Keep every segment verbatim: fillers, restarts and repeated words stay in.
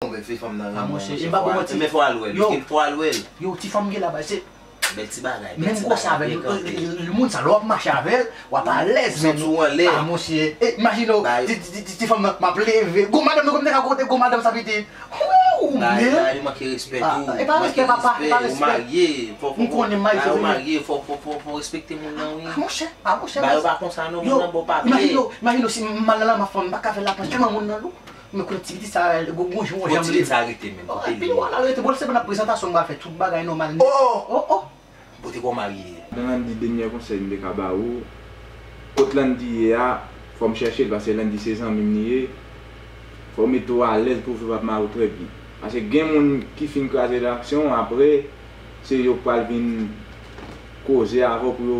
Bon, men fè fanm nan renmen w, monchè, fò al wè l. Men fò al wè l. Yo, ti fanm gen la, se bèl ti bagay, bèl ti bagay, byen kanpe. Menm konsa avè l, moun sa, lè w ap mache avè l, w ap alèz, men. Santi w anlè. Ah, monchè, imajine w, ti, ti, ti, ti fanm nan, m ap leve. Gwo madanm nou konn te ka kote, gwo madanm sa pete. Ou menm. Ba, yo manke respè tou. E pa respè, papa, e pa respè. Ou marye, fò, fò, fò, ba, ou marye, fò, fò, fò, fò respekte moun nan, wi. Ah, monchè, ah, monchè. Ba, yo pa konsa, non, moun nan bon pa vle. Imajine w, imajine w si m al nan lanmè, fanm, m pa ka fè lapanch, tèlman moun nan lou. Men konnen ti pitit sa, gon, gon jou, gon ti pitit sa rete menm, kote l ye? Pi lwen, l al rete, bon, se nan prezantasyon m pral fè tout bagay nòmal. Oh, oh, oh, oh. Kote kò w marye? Nan Landy, dènye konsèy m te ka ba ou, kot Landy ye a, fò m chèche l, paske Landy se zanmi m li ye. Fò w mete w alèz pou w viv ak mari w trè byen. Paske gen moun ki fin kraze relasyon, apre, se yo k pral vin koze avè w pou yo,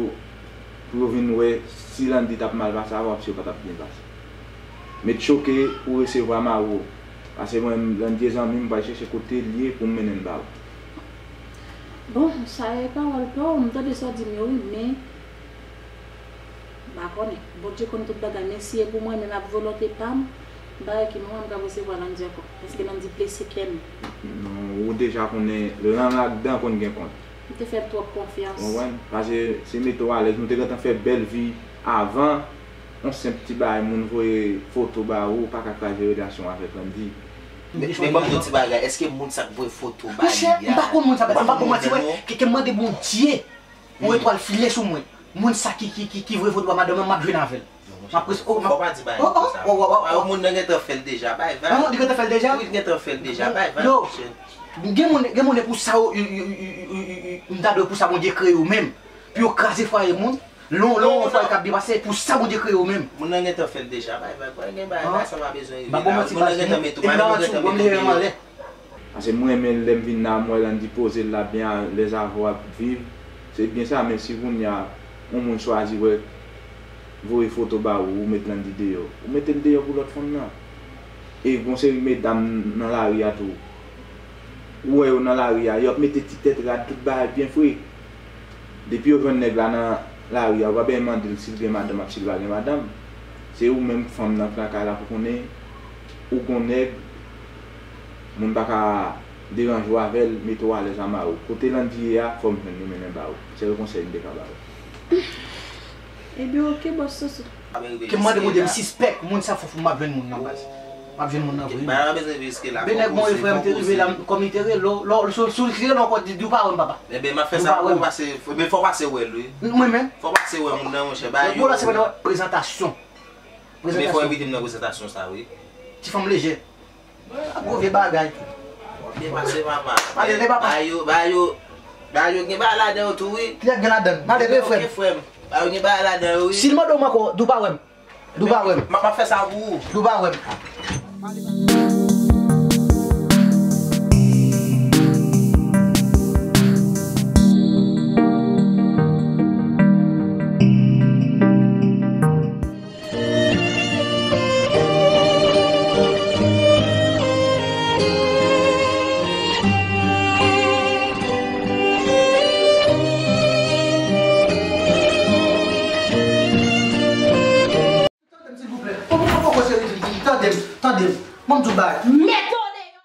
pou yo vin wè si Landy t ap mal pase avè w, si yo pa t ap byen pase. Met choke pou w resevwa mari w. Paske mwen, Landy zanmi m, m pral chèche kote l ye pou m mennen l ba ou. Bon, sa e pawòl pa w, m tande sa w di m yo, wi, men m pa konnen. Bondye konn tout bagay, men si e pou mwen menm ak volonte pa m, m pa wè ki moman m ka resevwa Landy ankò. Paske Landy blese kè m. Non, ou deja konnen, lang ak dan konn gen kont. M te fè l twòp konfyans. Ou konprann? Paske se mete w alèz, nou te gentan fè bèl vi avan. Yon senp ti bagay, moun voye foto ba ou, ou pa ka kraze relasyon avèk Landy. Men, men ban m di w ti bagay, èske moun sa k voye foto ba li a, m pa konn moun sa, m pa konn moun sa, wè, ke, ke m mande Bondye yon etwal file sou mwen. Moun sa ki, ki, ki, ki voye foto ba madanm nan, m ap jwenn avè l. M ap prese, oh, fò pa di bagay konsa. Oh, oh, oh, oh. Moun nan gentan fè l deja, bay vag. Ah, li gentan fè l deja? Wi, li gentan fè l deja, bay vag, monchè. Yo, gen moun, gen moun e pou sa, yo, yo, m ta dwe pou sa Bondye kreye yo menm. Pou yo kraze fwaye moun. Lè w, lè w wè yon fwaye k ap byen pase, pou sa Bondye kreye w menm. Moun nan gentan fè l deja, bay vag, bay, gen bagay, bagay sa pa bezwen rive la. Moun nan gentan met ou, bay vag, ou gentan met ou deyò. Paske m renmen lè m vin la, m wè Landy poze l la byen alèz avè w ap viv. Se byen sa, men si kounye a, yon moun chwazi wè, voye foto ba ou, ou met Landy deyò. Ou mete l deyò pou lòt fanm nan. E gon seri medam nan lari a tou. Ou wè yo nan lari a, yo ap mete ti tèt rad, tout bagay byen fre. Depi yo jwenn nèg la nan lari a, yo pa bezwen mande l si l gen madanm ak si l pa gen madanm. Se ou menm fanm nan k nan kay la pou konnen ou gon nèg, moun pa ka deranje w avè l, mete w alèz a mari w. Kote Landy ye a, fò m jwenn li mennen ba ou. Sèl konsèy m te ka ba ou. Ebyen, oke, bòs Soso. Ke m mande Bondye, m sispèk moun sa fou fou, m ap jwenn moun nan, baz. M ap jwenn moun nan vre. Bagay la bezwen rive jiske la. Bènè, bon, frè m te rive la, kòm li te rele, lò, lò, sou, sou, si rele ankò, di, di w pa wè m, papa. Ebyen, m ap fè sa pou w pase, ebyen, fò w pase wè l, wi. Mwen menm? Fò w pase wè moun nan, monchè, ba yo. Bon, la, se prezantasyon. Ebyen, fò w envite m nan prezantasyon sa, wi. Ti fanm lejè. Gwo vye bagay. Byen pase, papa. Malere, papa. Ba yo, ba yo, ba yo gen bagay ladan yo tou, wi. Kilè gen ladan? Malere, frè m. Oke, frè m. Ba yo gen bagay ladan yo, wi. Si l mande w m ankò, di w pa wè m. Di w pa wè m. M ap, m ap fè sa pou ou. Di w pa wè m. Tande m, silvouplè. Poko, poko, cheri, tande m, tande m. Ban m di w bagay. Mete w deyò!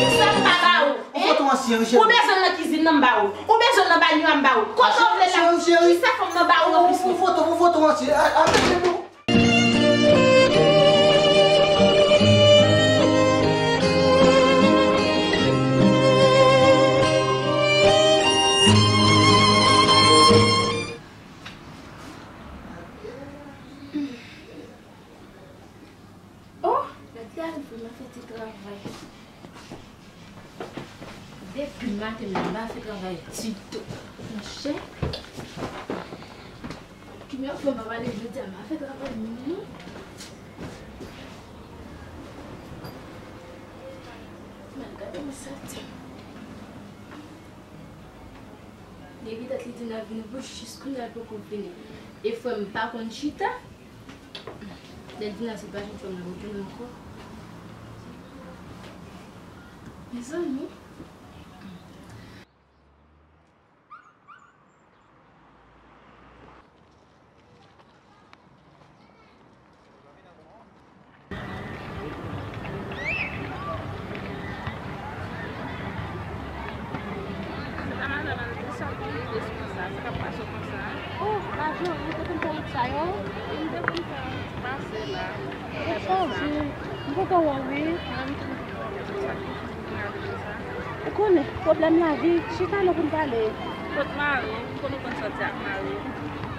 Kisa m pa ba ou? Hein? Ou bezwen l nan kizin nan, m ba ou. Ou bezwen l nan banyo a, m ba ou. Kote w vle l la? Kisa fanm nan ba ou anplis? Oh, gade a vre, m ap fè ti travay. Depi maten, m pa fè travay ditou. Monchè. Ki mèt fè m pa pale jodi a, m pa fè travay non. Mwen gade m sa tè. Depi dat li di l ap vini, pou jis kounye a l poko vini. E frè m pa konn chita. Lè l vini la, se pa jwenn frè m nan retourne ankò. Mezanmi. Oh, Majori, ou te konn fè wout sa yo? M te konn fè wout pase la. Ou chanje. M kontan wè w, wi. Ou konnen, pwoblèm lavi, chita non pou n pale. Kot mari w? M konnen w konn sòti ak mari w.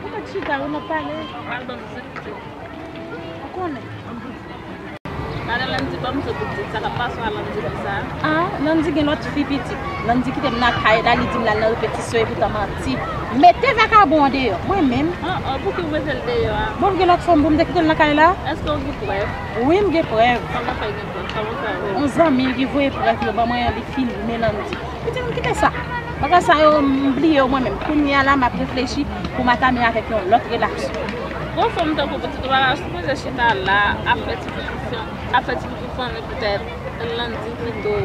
Ou mèt chita wi, n ap pale. Al ban m zen pitit. Ou konnen. Madan Landy, ban m zen pitit. Sa k ap pase w a Landy konsa? Ah, Landy gen lòt fi pitit. Landy kite m nan kay la, li di m l al nan repetisyon, epoutan manti. Mete vakabon an deyò, mwen menm. Oh, oh, pouki w mete l deyò a? Bon, m gen lòt fanm pou m te kite l nan kay la. Èske w gen prèv? Wi, m gen prèv. Kòman fè w gen prèv? Kòman fè w? Yon zanmi ki voye prèv yo ban mwen, li filme Landy. Pitit, m kite sa. Bagay sa yo, m bliye yo mwen menm. Kounye a la, m ap reflechi pou m atame avèk yon lòt relasyon. Gon fanm tankou pitit ou pa ta sipoze chita la ap fè ti pitit fanmi, ap fè ti pitit fanmi poutèt Landy pito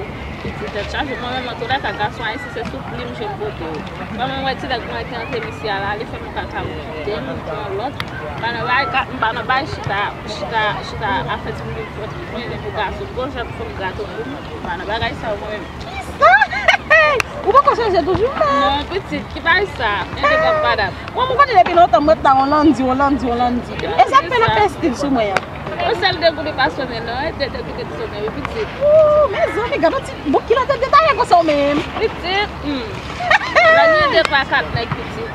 pitit tèt chaje. Mwen menm, antouka, gason ayisyen, se sou plim je m pote w. Mwen menm, wè ti nèg mwen ki antre misye a la, li fè m kaka m kite m pran lòt. M pa nan bay, m pa nan bay chita, chita, chita ap fè ti pitit fanmi pou gason. Gon jèn fanm gato pou m, m pa nan bagay sa yo mwen menm. Kisa? Ou poko chanje toujou, men? Non, pitit, ki bagay sa? Mete kòb padam. Mwen, m konnen depi lontan, mwen ta on Landy, on Landy, on Landy. E sa k fè l ap fè estil sou mwen an? Yon sèl de goud li pa sonnen, non. E de, de goud li sonnen, wi, pitit. Ooh, mezanmi, gad yon ti bouk ki la tèt detaye konsa w menm. Pitit, hmm. Landy de twa kat nèg, pitit.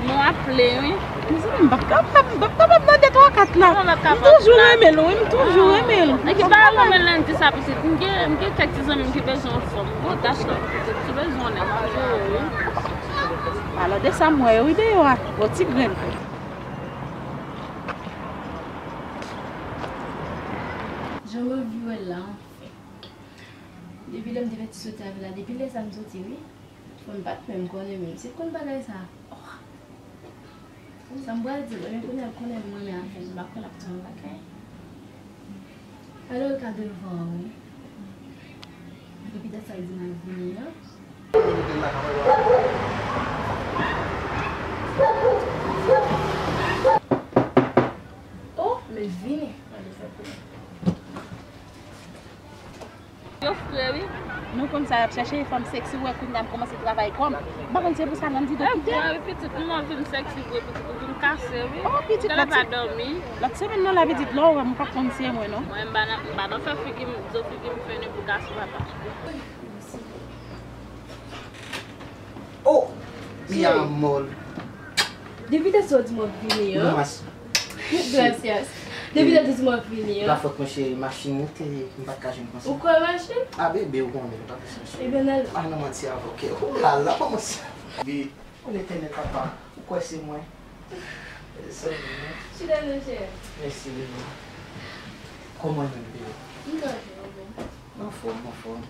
Nou ap plen, wi. Mezanmi, m p ap kapab, m p ap kapab nan de twa kat la. M toujou renmen l, wi, m toujou renmen l. Nèg ki pa renmen Landy sa, pitit. M gen, m gen kèk ti zanmi m ki bezwen yon fanm. Bon, tach la, pitit. Ki bezwen yon nèg, m ap jere, wi. Alò, de sa m wè yo, wi, deyò a. Bon, ti grenn. Jan m anvi wè l la, anfen. Depi lè m te pati soti avè l la, depi lè sa m soti, wi. Fò m pa t menm konnen menm. Si l konn bagay sa. Oh. Sa m pral di l, men kounye a l konnen m renmen avè l, m pa kwè l ap tounen lakay. Alò l ka devan an, wi. Epi dat sa l di m al vini an. Oh, men vini. Yo fre, wi. Nou konn sa y ap chèche, fanm seksi, ou wè kounye a m kòmanse travay kò m. M pa konn se pou sa Landy te kite m. Wi, pitit, m anvi m seksi vre, pitit, ou vin kase, wi. Oh, pitit, lòt se-, lòt semèn nan la, pitit, lè w wè m, m pa konn se mwen, non. Mwen, m pa nan, m pa nan fè figi m, zo figi m fene pou gason papa. Oh, mi amor. Depi te sot mwen vini, an. Gracias. Depi te di mwen vini, an. La fòt mwen cheri, machin ou te, m pa t ka jwenn konsa. Ou kwè machin? Ah, bebe, ou konnen, m pa bezwen cheri. Ebyen, al. Ah, non, manti avè w, ok. Oh la la, kòman sa? Bebe, oh Letènèl papa, ou kwè se mwen? Chita non, cheri. Mèsi, bebe. Kòman w ye menm, bebe? M nan jwe, bebe. M anfòm, m anfòm.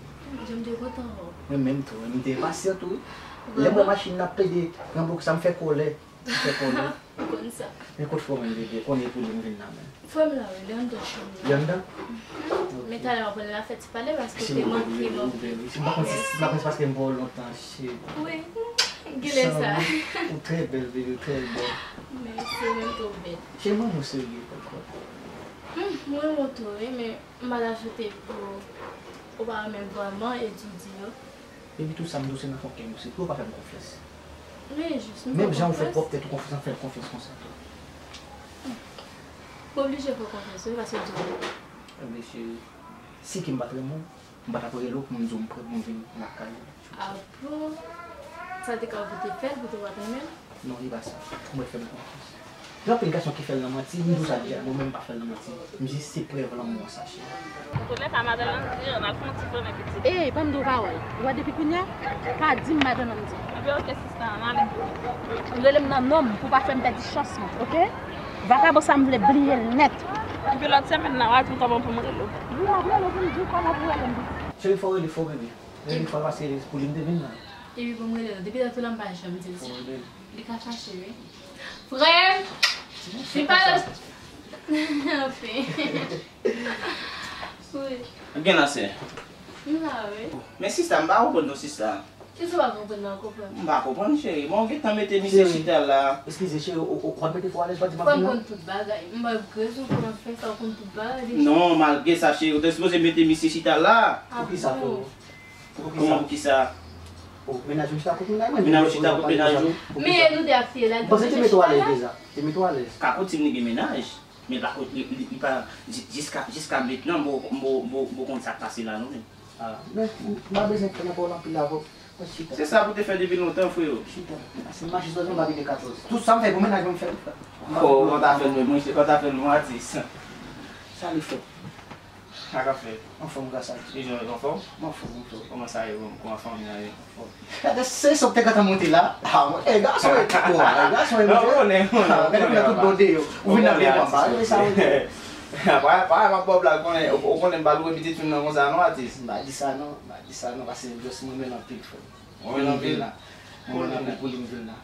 Jan m te kontan wè w. Mwen menm tou, m te enpasyant tou, wi. Lè m wè machin nan ap pede nan bouk sa, m fè kòlè. M fè kòlè. Ou konn sa. Men kot frè w menm, bebe? Konnen pou li m vin la menm. Frè m la, wi, li anndan chanm nan. Li anndan? Mhm. Men talè m ap pran l la fè ti pale paske ou te manke m anpil. Cheri, ou bèl, ou bèl, wi. M pa konn si, m pa konn si paske m wè w lontan, cheri. Wi, genlè sa. Ou trè bèl, bebe, ou trè bèl. Mèsi, ou menm tou ou bèl. Cheri, mwen serye, pòkò. Hmm, mwen renmen w tou, wi, men m pa ta swete pou ou pa renmen m vrèman e di w di yo. Epi tou sa m di w se nan fon kè m, se pou w pa fè m konfyans. Men jis, m fè w konfyans. Menm jan ou fè pwòp tèt ou konfyans, m fè l konfyans konsa tou. M oblije fè w konfyans, wi, paske w di w renmen m. Ebyen, cheri, si ke m pa t renmen w, m pa t ap rele w pou m di w m prè pou m vin lakay ou. Ah bon? Sa te ka ou te fè l pou te pa t renmen m? Non, li pa sa. Ou mèt fè m konfyans. Gen anpil gason ki fè l nan manti, m di w sa deja, mwen menm m pa fè l nan manti. M jis se prèv lanmou an sa, cheri. Antoulèka, madan Landy, ann al fè yon ti flannen pitit. Ey, ban m di w pawòl. Ou wè depi kounye a, pa di m madan Landy. Ebyen, ok, sista, ann ale. Rele m nan non m pou w pa fè m pèdi chans mwen, ok? Vakabon sa m vle bliye l nèt. Epi lòt semèn nan, w a di m kòman pou m rele w. Wi, m ap rele w pou m di w kòman pou w rele m. Cheri, fò w rele, fò w rele. Rele, fò w pase pou li m te vin la. Epi pou m rele l, depi lè tou la m pa janm di l sa. Li ka fache, wi. Frè m! Li pa... Anfen. Wi. Gen la, sè. M la, wi. Men sista, m pa konprann non, sista. Kisa w pa konprann nan, konprann? M pa konprann, cheri. Bon, ou gentan mete misye chita la. Eskize, cheri, ou, ou konn mete fò alèz, pa di m ap vin la? Frè m konn tout bagay. M pa gen rezon pou m ap fè sa, ou konn tout bagay deja. Non, malgre sa, cheri, ou te sipoze mete misye chita la. Poukisa, frè? Kòman poukisa? Oh, mennaj ou chita kot mennaj mwen? Mennaj ou chita kot mennaj ou? Men nou te ap file la. Bon, se te mete w alèz deja. Te mete w alèz. Ka kontinye gen mennaj. Men pa kot li, li, li pa, ji-, jiska, jiska mentnan, m pa, m pa, m pa, m pa konn sa k pase la non, men. Ah, men, m pa bezwen fè nan pawòl anpil avè w. Mwen chita. Se sa pou te fè depi lontan, freo. Chita. Paske m mache sou zòn, m pa pile katòz. Tout sa m fè pou mennaj mwen, m fè l, frè. Oh, ou ta fè l, mwen, mwen, ou ta fè l, mwen, atis. Sa li fè? Sa k ap fèt? Anfòm, gras a Dye. Kijan w ye, anfòm? M anfòm, m anfòm. Kòman sa ye, kòman fanmi an ye? Gade, se sa w te gentan monte la. Ah, mwen, eh, gason e tout bon, eh, gason e... Non, ou konnen, ou konnen. Ah, gade, ou konnen tout bon deyò. Ou vin nan pye mwen, pa rele sa, ou di. Pa, pa, m ap ba w blag, konnen, ou, ou konnen m pa lwe pitit moun nan konsa, non, atis? M pa di sa, non, m pa di sa, non, paske just mwen menm anpil, frè. Mwen menm anpil la. Mwen menm anpil pou li, m vin la.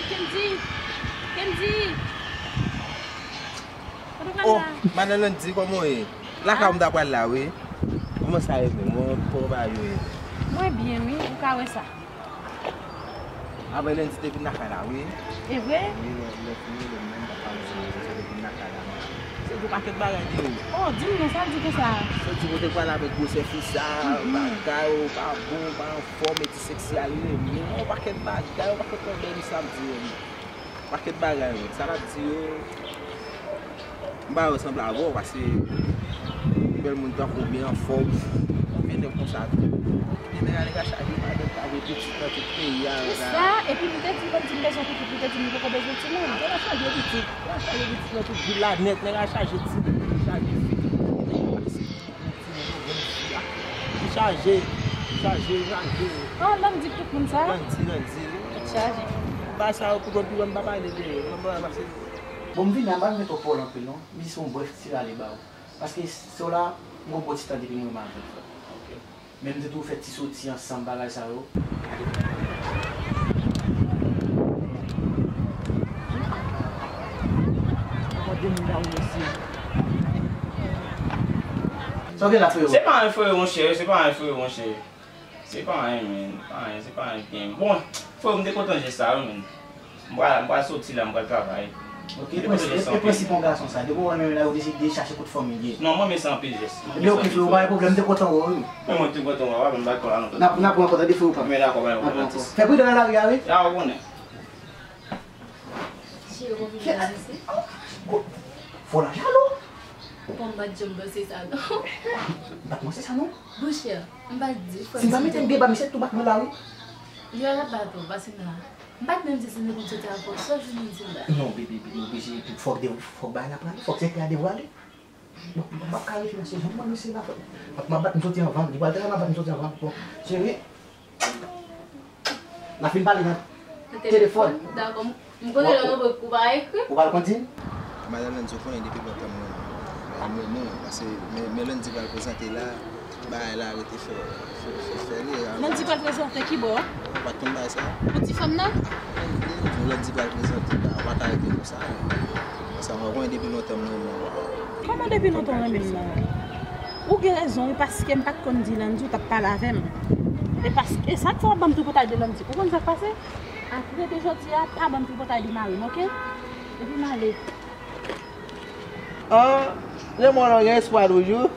Kendy! Kendy! Kote w pral la? Oh, madan Landy, kòman w ye? Lakay ou m ta pral la, wi. Kòman sa ye menm? Bon, kòman bagay yo ye? Mwen byen, wi. Ou ka wè sa. Apre Landy te vin lakay la, wi. E vre? Wi, lè, lè fini, lè menm pa pale ansanm avè w, te vin lakay la. Se yon pakèt bagay li ye. Oh, di m non, sa l di konsa? Sa l di kote pral avèk gwosè fi sa, bagay ou pa bon, pa anfòm, e ti seksi a li renmen, yon pakèt bagay, yon pakèt pwoblèm sa l di yo. Pakèt bagay, wi. Sa l ap di yo, m pa wè sanble avè w, paske bèl moun tankou w byen anfòm, byen nèg konsa tou. Epi nèg la, nèg la chaje madanm, chaje pitit nan tout peyi a. Kisa? Epi m te di, m di m bezwen pitit, li te di m li poko bezwen timoun. Nèg la chaje pitit, nèg la chaje pitit nan tout vil la nèt, nèg la chaje timoun, chaje fi. Li chaje, chaje, chaje. Oh, Landy tout moun sa? Landy, Landy. Tout chaje. Bagay sa yo pou konn pi lwen, m pa pale de yo. M pa pale paske... Bon, m vin la, m pa vin fè twòp pawòl anpil non. M jis yon brèf ti rale ba ou. Paske se w la, m gon bon ti tan depi m renmen avè l, frè. Ok. Men m te tou fè ti soti ansanm bagay sa yo. Sa w gen la, frero? Se pa anyen, frero, monchè, se pa anyen, frero, monchè. Se pa anyen, men, pa anyen, se pa anyen, gen. Bon, frero, m te kontan jès sa, wi, men. M pral, m pral soti la, m pral travay. Ok, e prensip yon gason sa, depi w renmen la, ou deside chache kot fanmi l ye. Non, mwen renmen sa anpil, jès. Ebyen, ok, frero, pa gen pwoblèm, m te kontan wè w, wi. Men mwen te kontan wè w, pa gen pwoblèm, dakò, alon. N ap, n ap rankontre, frero, pa. Men dakò, pa gen pwoblèm, atis. Fè pri de nan lari a, wi. A, ou konnen. Cheri, konbyen la, mesye? Fò la jalou. Bon, m pa t janm panse sa, non. M pa t panse sa, non. Monchè, m pa t di, fò... Si m pa mete m byen ba misye, tou bat mwen la, wi. Li pa t ap bat ou, paske m la. M pa t menm di si nou konn soti avè w, sòl jou nou di m la. Non, bebe, bebe, ou oblije, fòk de, fòk bagay la prale, fòk sekrè a devwale. Bon, m p ap ka rete nan sezon, mwen, mesye la, fòk m ap bat m soti anvan, li pral travay, m ap bat m soti anvan. Bon, cheri, n a fin pale nan telefòn. Dakò, m konnen lè w nan bòk ou pa ekri. Ou pral kontinye? Madan Landy, ou konnen depi lontan mwen, mwen renmen w, paske men, men Landy pral prezante la, bagay la rete fè, fè, fè, fè li. Landy pral prezante ki bò? Ou pa t konn bagay sa? Pou ti fanm nan? Landy pral prezante la, ou pa ka rete konsa. Sa mwen konnen depi lontan mwen renmen w. Kòman depi lontan w renmen m nan? Ou gen rezon wi, paske m pa t konn di Landy ou t ap pale avè m. E paske, e sa k fè w ap ban m tripotay de Landy. Ou konn sa k pase? Apre de jodi a, pa ban m tripotay de mari m, oke? Epi m ale. Ah, renmen w lan gen espwa toujou.